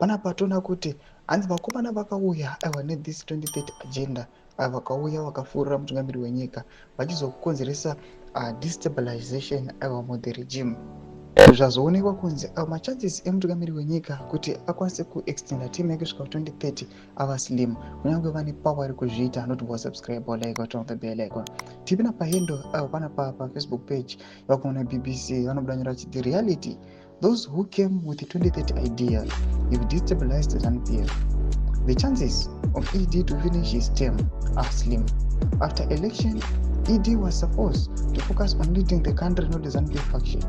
Panapa toona kuti hanzi vakomana vakauya, aiwa, nethis 2030 agenda. Aiwa, vakauya vakafurira mutungamiri wenyika vachizokonzeresa destabilization, aiwa, muthe regime. Zvazoonekwa kunzi machances emutungamiri wenyika kuti akwanise kuextenda term yake kusvika ku2030 ava slim, kunyange vane power iri kuzviita. Not wasubscribe, like, turn on the bell icon. Tipina pahandle, aiwa, panapa paFacebook page vakuona BBC vanobuda nyora vachiti, "The reality: those who came with the 2030 idea have destabilized ZANU-PF. The chances of ED to finish his term are slim. After election, ED was supposed to focus on leading the country, not the ZANU-PF faction.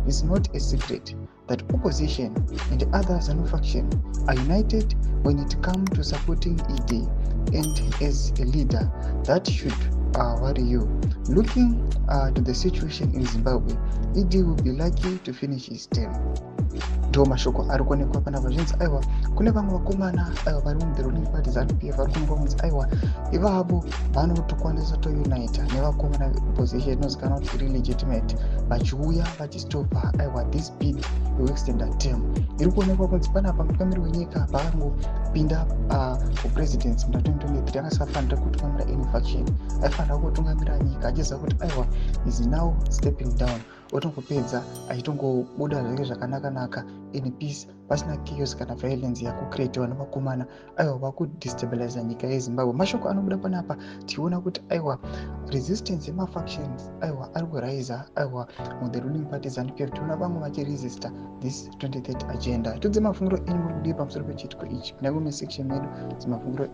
It's not a secret that opposition and the other ZANU faction are united when it comes to supporting ED, and as a leader, that should worry you. Looking to the situation in Zimbabwe, ED will be lucky to finish his term." Ndo mashoko ari kuonekwa panapa. Zvinzi, aiwa, kune vamwe vakomana, aiwa, vari muthe ruling party ZANU-PF vari kuonekwa kunzi, aiwa, ivavo vanotokwanisa tounita nevakomana veopposition inozikanwa kuti iri legitimate, vachiuya vachistopa, aiwa, this bid yekuextenda term. Iri kuonekwa kunzi panapa mutungamiri wenyika paakangopinda kupresidency muna 2023, angasafanira kutungamira any faction, aifanira kutungamira nyika achiziva kuti, aiwa, is now stepping down, otongopedza achitongobuda zvake zvakanaka-naka in peace, pasina chaos kana violence yakucreatiwa nevakomana, aiwa, vakudestabiliza nyika yeZimbabwe. Mashoko anobuda panapa tichiona kuti, aiwa, resistance yemafactions, aiwa, ari kuraiza, aiwa, muthe ruling party ZANU-PF. Tiona vamwe vachiresista this 2030 agenda. Tudze mafungiro enyu, muri kudii pamusoro pechiitiko ichi? Kuna comment section medu dzemafungiro.